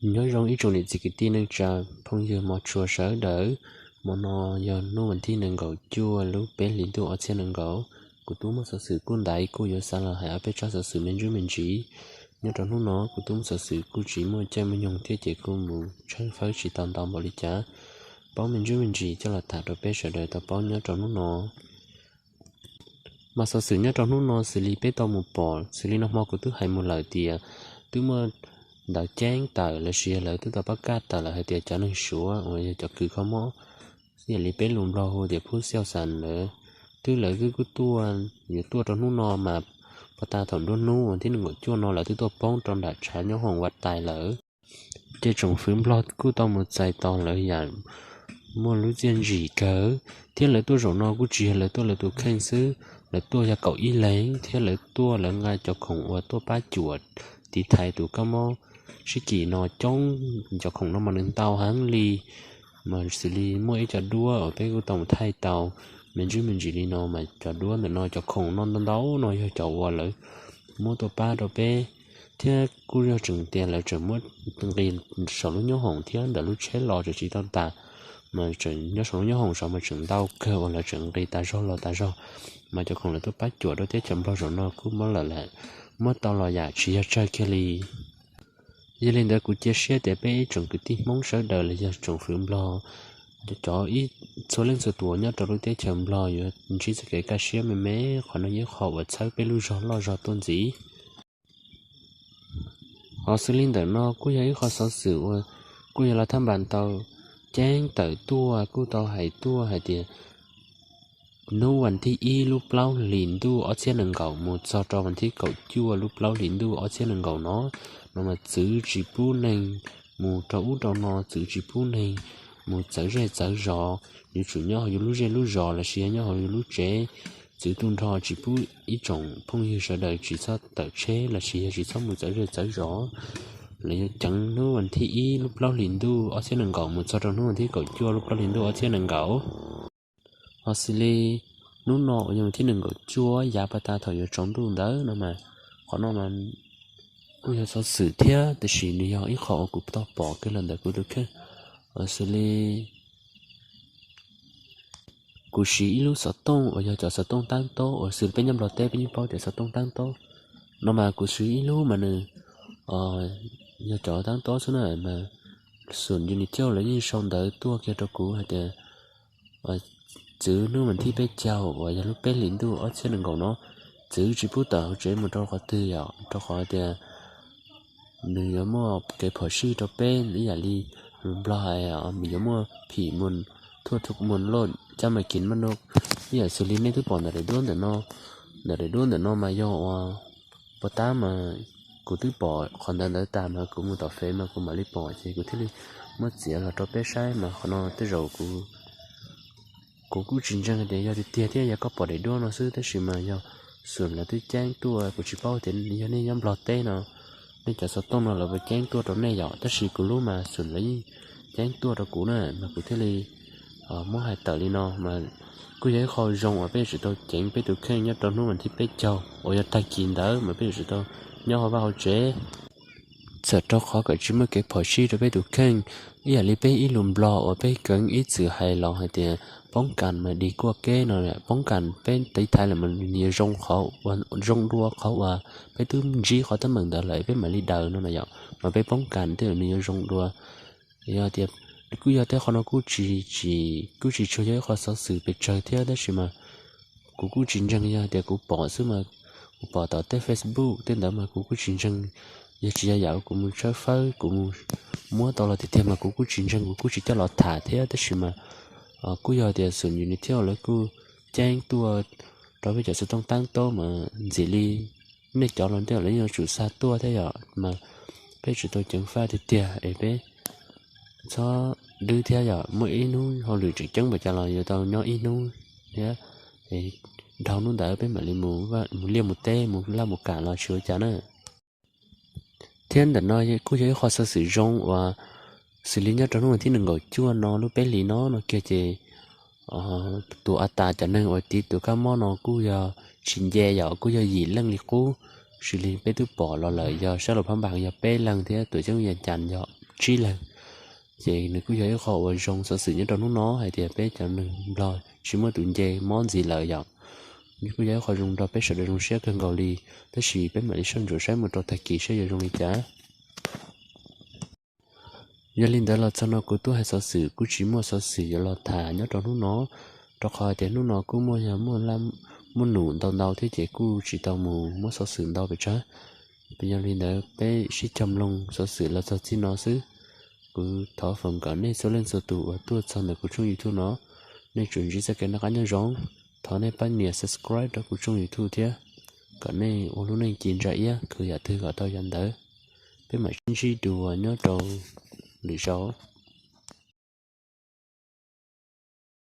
Nyob zoo ib tsoom niam txiv kwv tij neej tsa phooj ywg mog tshua sawv daws. Hmo no yog hnub vas thib nees nkaum cuaj lub peb hlis ntuj ob txhiab nees nkaum. Kuv tub muaj xov xwm kuj ntaiv kuj yuav xav los hais ob peb tsab xov xwm me ntsuj me ntsis. Nyob rau hnub no kuv tub muaj xov xwm kuj tsis muaj caij muaj nyoog thiab ces kuj mus tshawb fawb tsis tau ntau npaum li cas. Paub me ntsuj me ntsis coj los tham rau peb sawv daws tau paub nyob rau hnub no. Mas xov xwm nyob rau hnub no xws li peb tau mus pom xws li nag hmo kuv twb hais mus lawm tias twb muaj ntawv ceeb tawm lossis yog lawv twb tau pab kaj tawm lawm hais tias cov neeg Suav uas yog cov kws kho mob, yam li peb lus Nplog hu tias phub xiauj xas lawm, twb lawv twb kuj tuaj, yuav tuaj rau hnub no mas pos tas thaum nruab hnub uas thib nees nkaum cuaj no lawv twb tuaj poob rau nram tshav nyob hoom Vaj Tais lawm. Ces tsoom fwv Nplog kuj tau mus txais tos lawv yam muaj lub txiaj ntsim kawg, thiab lawv tuaj zaum no kuj tsis yog lawv tuaj lawv tus kheej xwb, lawv tuaj yog kaum ib leeg thiab lawv tuaj lawv nqa cov khoom uas tuaj pab cuam tiv thaiv tus kab mob sib kis no coob. Cov khoom no mas nws ntau heev li, mas xws li muaj ib co duab uas peb kuj tau mus thaij tau me ntsis me ntsis li no mas cov duab ntawm no cov khoom no ntau ntau no yog cov uas lawv muab tuaj pab rau peb, thiab kuj yog tseem tias lawv tseem muab nqis saum lub nyob hoom thiab ntawm lub tsheb los tseem tsis tau tas, mas tseem nyob saum lub nyob hoom saud mas tseem ntau kawg uas lawv tseem nqis tas zog los tas zog. Mas cov khoom lawv tuaj pab cuam rau teb chaws Nplog zaum no kuj muab lawm lawm, muab tau los yam tsis yog tsawg kiag li. Yog li ntawd kuv cia siab tias peb ib tsoom kwv tij Hmoob sawv daws los yog tsoom fwv Nplog, cov ib txhua leej txhua tus nyob rau lub teb chaws Nplog yuav ntsib txoj kev kaj siab me me. Qhov no yog ib qho uas txhawb peb lub zog loj zog tuaj ntxiv. Ho xws li ntawm no kuj yog ib qho xov xwm uas kuj yog los thaj npas tau ceeb tawm tuaj kuj tau hais tuaj hais tias hnub vas thib ib lub plaub hlis ntuj ob txhiab nees nkaum mus txog rau vas thib kaum cuaj lub plaub hlis ntuj ob txhiab nees nkaum no, no mas txwv tsis pub neeg mus rau ub rau no, txwv tsis pub neeg mus txawv zej txawv zos, yuav tsum nyob hauv yus lub zej lub zos lossis yog nyob hauv yus lub tsev. Txwv tu nrho tsis pub ib tsoom phooj ywg sawv daws tsis txhob tawm tsheb lossis yog tsis txhob mus txawv zej txawv zos. Lawv yuav ceev hnub vas thib ib lub plaub hlis ntuj ob txhiab nees nkaum mus txog rau hnub vas thib kaum cuaj lub plaub hlis ntuj ob txhiab nees nkaum. Ho xws li hnub no uas yog vas thib nees nkaum cuaj yav pas tas thaum yuav tsaus ntuj ntawd no mas, qhov no mas kuj yog xov xwm thiab tiam sis nws yog ib qho uas kuv tau pom kiag los ntawm kuv tus kheej. Xws li kuv siv ib lub xov tooj uas yog cov xov tooj tab tob uas xws li peb nyob Nplog teb peb yeej paub tias xov tooj tab tob no mas kuv siv ib lub mas nws yog cov tab tob xwb na mas xum Unitel lawv yeej sau ntawv tuaj kiag rau kuv hais tias txwv hnub vas thib peb caug uas yog lub peb hlis ntuj ob txhiab nees nkaum no, txwv tsis pub tawm hauv tsev mus rau qhov twg yom, rau qhov tias nws yuav muaj kev phom sij rau peb ib yam li Nplog hais, nws yuav muaj phim mus thuaj thuj mus loj cab mas kiv maj no, ib yam xws li nej twb pom ntawm daim duab ntawm no. Ntawm daim duab ntawm no mas yog uas puag ta mas kuv twb pom qhov ntawd ntawd tas mas kuv mus tom fev mas kuv mam li pom ces kuv thiaj li muab txiav los rau peb saib mas qhov no tej zaum kuv kuj tsis ntseeg tias yog tiag tiag thiab yog koj pom daim duab no xwb tab sis mas yog xum lawv twb ceeb tuaj, kuv tsis paub tias yog nej nyob Nplog teb no nej cov xov tooj no lawv puas ceeb tuaj rau nej yom, tab sis kuv lub mas xum lawv yeej ceeb tuaj rau kuv na mas kuv thiaj li muab hais tawm li no mas kuj yog ib qho zoo uas peb yuav tsum tau ceev peb tus kheej nyob rau hnub vas thib peb caug uas yog tag kis ntawd mas peb yuav tsum tau nyob hauv vaj hauv tsev. Txawm rau qhov kom tsis muaj kev phom sij rau peb tus kheej, ib yam li peb ib lus Nplog uas peb keev ib txwm hais los hais tias poob kas mas dig kuaj keb no, poob kas peb tiv thaiv lawm mas nws yuav zoo qhov, zoo dua qhov uas peb twb ntsib qhov teeb meem ntawd lawm peb mam li daws no na yom, mas peb poob kas tej zaum nws yuav zoo dua. Yog tias kuj yog tej qhov no kuj tsis, kuj tsis tshua yog ib qho xov xwm pes tsawg thiab tab sis mas kuv kuj tsis ntseeg, yog tias kuv pom xwb mas kuv pom tom tej Facebook tej ntawd mas kuv kuj tsis ntseeg. Yog tsis yog yam kuv mus tshawb fawb kuv mus muab tau los tiag tiag mas kuv kuj tsis ntseeg, kuv kuj tsis coj los tham thiab tab sis mas kuj yog tias xum Unitel lawv kuj ceeb tuaj rau peb cov xov tooj tab tob mas ntxim li nej cov los tej lawv yuav tsum xa tuaj thiab yom, mas peb tsum tau ceev faj tiag tiag es peb txhob dwb thiab yom, muaj ib hnub hauj lwm tseem ceeb npaum cas los yuav tau nyob ib hnub thiab, dhau hnub ntawd peb mam li mus liaj mus teb mus laj mus kam los tsis ua cas na. Thiab ntawm no kuj yog ib qho xov xwm zoo uas xws li nyob rau hnub vas thib nees nkaum cuaj no lub peb hlis no no kiag ces tus a tas cov neeg uas tiv tus kab mob no kuj yog tsis nce yom, kuj yog yim leej li qub, xws li peb twb pom los lawm yog sab lus phab npas yog peb leeg thiab tus ceeb yog cas yom. tsib leeg. Ces nws kuj yog ib qho uas zoo xov xwm nyob rau hnub no hais tias peb cov neeg Nplog tsis muaj tus nce mob ntxiv lawm yom. Nws kuj yog ib qho zoo nrog peb sawv daws zoo siab kawg nkaus li, tab sis peb mam li soj ntsuam saib mus rau tag kis saib yuav zoo li cas. Yog li ntawd los txog no kuv tuaj hais xov xwm kuj tsis muaj xov xwm yuav los tham nyob rau hnub no, rau qhov hais tias hnub no kuj muaj yog muaj laj muaj num ntau ntau thiab ces kuj tsis tau mus muab xov xwm ntau pes tsawg. Yog li ntawd peb sib cog mloog xov xwm los txog txij no xwb. Kuv thov foom kom nej txhua leej txhua tus uas tuaj txog ntawm kuv tshooj YouTube no, nej tsuas ntsib txoj kev noj qab nyob zoo. Thov nej pab nias subscribe rau kuv tshooj YouTube thiab, kom nej ua lub neej ci ntsa iab khwv yam twg kom tau yam ntawd. Peb mam sib ntsib dua nyob rau lwm zaus.